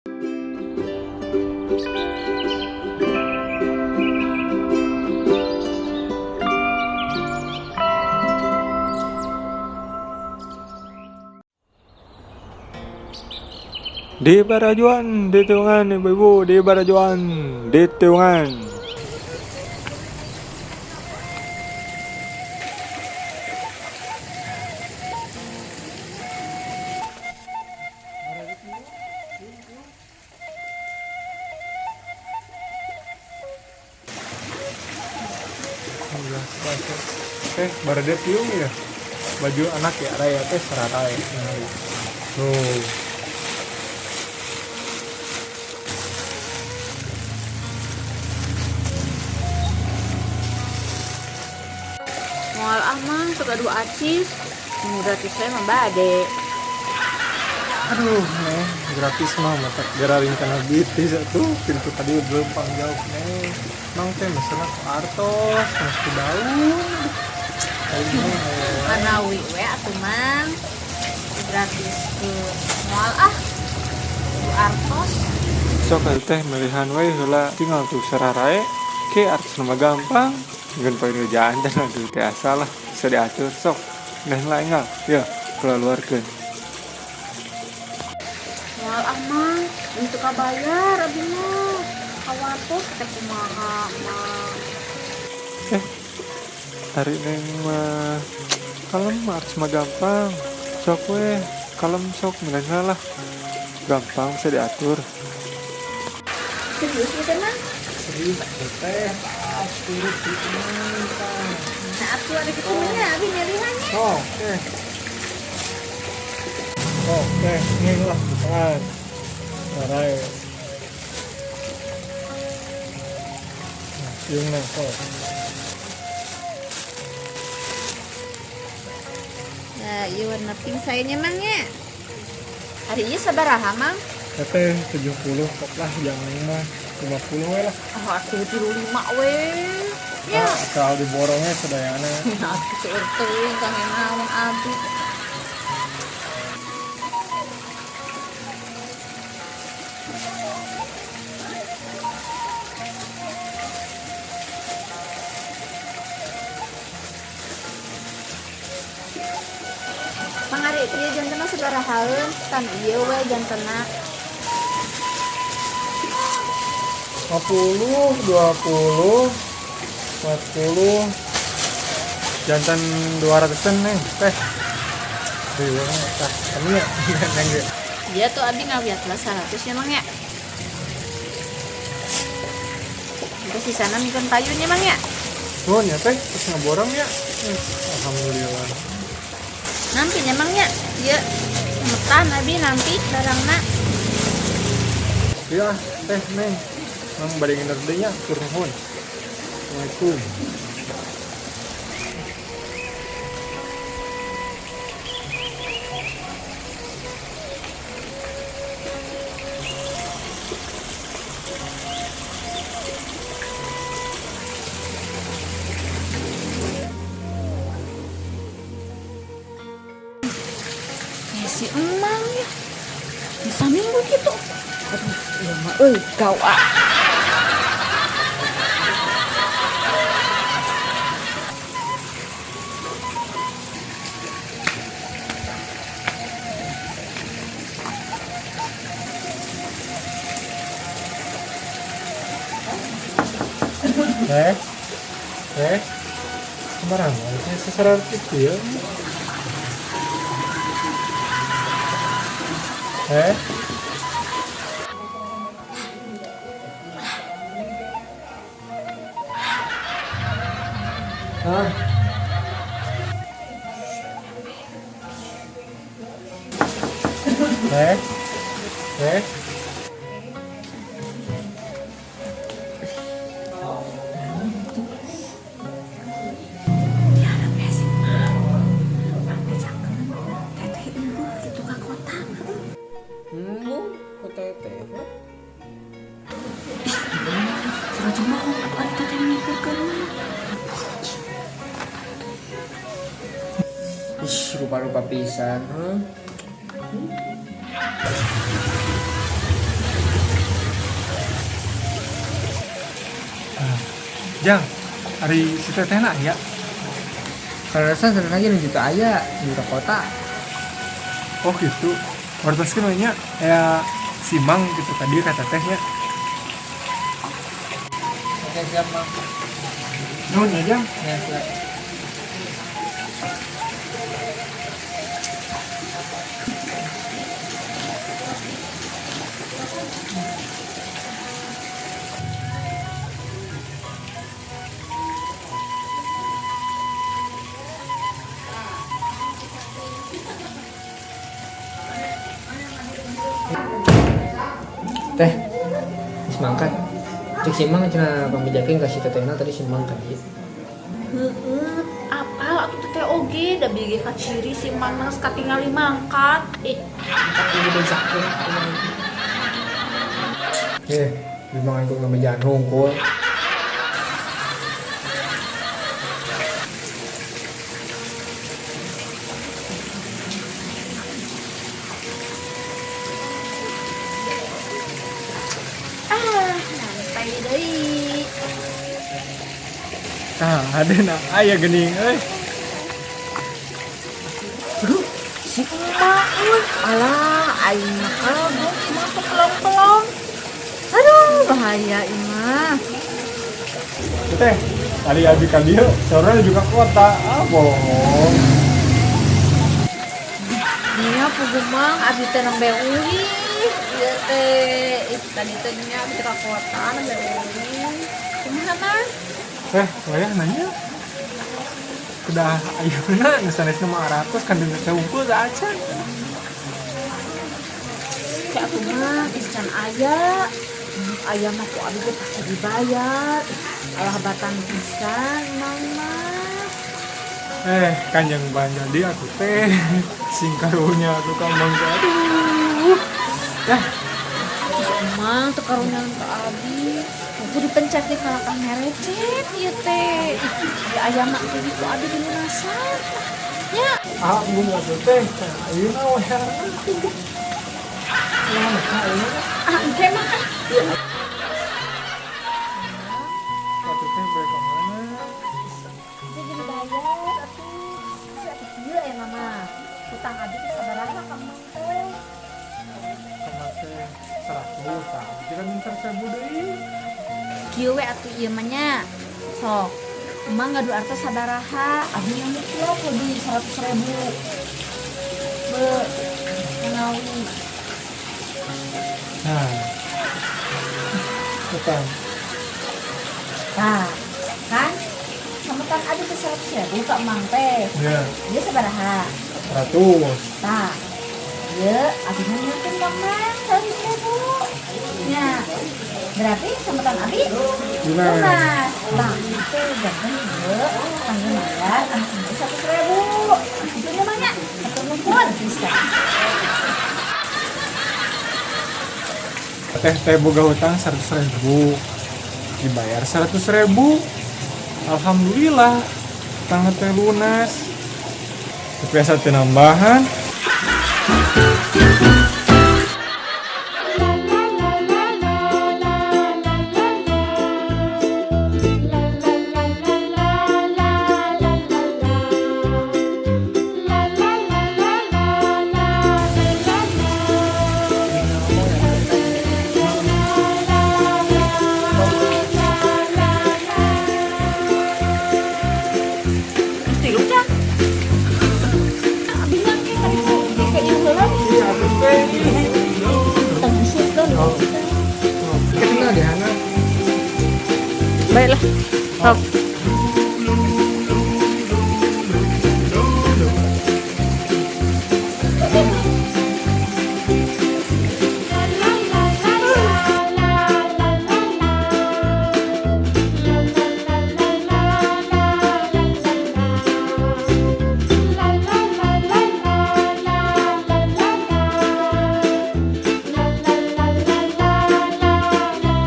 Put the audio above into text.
Di barajuan, di tiungan ibu-ibu, di barajuan, di tiungan. Barada tiung ya. Baju anak ya, raya teh serarai. Tuh. Moal ah Mang, teu gaduh acis. Nu gratis we mah bade. Aduh, neng, gratis mah matak geraring kana bitis atuh pintu tadi belum jauh neng. Mang teh mesenna ku artos, geus ku daun. Manawi we atuh Mang. Gratis ke moal ah. Ku artos. Sok atuh teh melihan we heula tinggal tuh sararae. Ke artos mah gampang. Ngeun poe nu jantan atuh teh asal lah bisa diatur sok. Nah lah enggal, ya keluarkeun. Moal ah Mang, teu kabayar abi mah. Kawartos teh kumaha Mang. Ari neng mah kalem artos mah gampang. Sok we, kalem sok milih lah. Gampang bisa diatur. Serius ieu teh Mang? Serius teh, turut gitu. Nah, atuh ada kitu mah nya abi milihannya. Oke. Oke, ini lah bukan. Sarai. Nah, tiung neng sok. Nah, ieu warna pink sayanya Mang nya. Ari ieu sabaraha Mang? Teteh 70 kok lah, jangan mah 50 we lah. Oh, atuh 35 we. Ya. Nah, asal diborongnya sedayana. Nah, seueur teuing kang naon abi. Mang ari ieu jantenna sabarahaeun? Tan ieu we jantenna. 50, 20, 40, jantan 200-an neng, teh. Riweuh tah, kami ya, neng ge. Iya tuh abi ngawiat lah 100 ya Mang ya. Itu sisana mikeun payun ya Mang ya. Nuhun ya teh, terus ngaborong ya. Alhamdulillah. Nampi nya Mang ya. Ieu metan abi nampi barangna. Iya teh neng. Mang bade nginder deui nya, tur nuhun. Assalamualaikum. Si emang ya bisa minggu gitu. Aduh, iya mah euy kau ah. Teh, teh, sembarangan teh sesarar gitu ya. Teh. Ah. Teh. Teh. Ih, rupa-rupa pisan. Huh? Jang, ari si tetehna aya. Kalau rasa lagi nu juta aya di kota. Oh gitu. Wartoskeun we nya aya si Mang gitu tadi kata tetehnya. Oke, siap, Mang. Nuhun ya, Jang. Ya, siap. Teh, geus mangkat. Cek si Mang cenah pangbejakeun ka si tetehna tadi si Mang tadi. Heeh, apal atuh teteh oge da bieu ge kaciri si Mang geus katingali mangkat. Eh, Mangkat ieu dibejakeun. Eh, memang aku ngebejaan hungkul. Ah, nyantai deui. Tah, ada na aya geuning euy. Aduh, si emak euy. Alah, aing mah kagok imah teh pelong-pelong. Aduh, bahaya imah. Teh, tadi abi ka dieu, saurna juga kota. Ah, bohong. Nya puguh Mang, abi teh nembe ulih. Ieu teh, ih, tadi teh nya abi teh ka kota nembe ulih. Kumaha Mang? Teh, wayah nanya. Kedah ayeuna nu sanesna mah 100 kan dina teh unggul da acan. Cek atuh mah, geus can aya. Aya mah ku abi teh pasti dibayar. Alah batan pisan Mang mah. Eh, kanjeng banjadi aku teh. Sing karunya atuh ka Mang teh. Aduh. Teh, Terus emang teu karunya ka abi. Aku dipencet di kalakah merecet ieu teh. Ih, aya mah teh ku abi dilunasan. Nya, ah, embung atuh teh. Ayeuna wayahna. Kumaha ayeuna? Ah, engke mah ah. Atuh teh balik ka mana? Teh jadi bayar atuh. Si atuh kieu aya mama. Hutang abi teh sabaraha ka emang teh? Sama teh 100 tah. Abi kan minta 1000 deui. Kieu we atuh ieu mah nya. Sok, emang gaduh artos sabaraha? Abi ngamuk lebih 100.000. Be, menawi. Nah. Hutang. Nah, kan? Sametan abi teh 100.000 ka emang teh. Ya, Ieu sabaraha? 100. Tah, ieu abi mah nyieunkeun ka emang 100.000. Nya, berarti sametan abi Lunas. lunas. Tah, itu jangan ieu kanggo mayar anu 100.000. Itu nya mah nya, satu nuhun bisa. Teh teh boga hutang 100.000. Dibayar 100.000. Alhamdulillah, hutangna teh lunas. Tapi asa teu nambahan. Mesti lu, Cak. Abi nyangke tadi tuh kayak ieu heula. Iya, atuh teh. Tong busuk kan. Kenal di hana. Baiklah. Sok.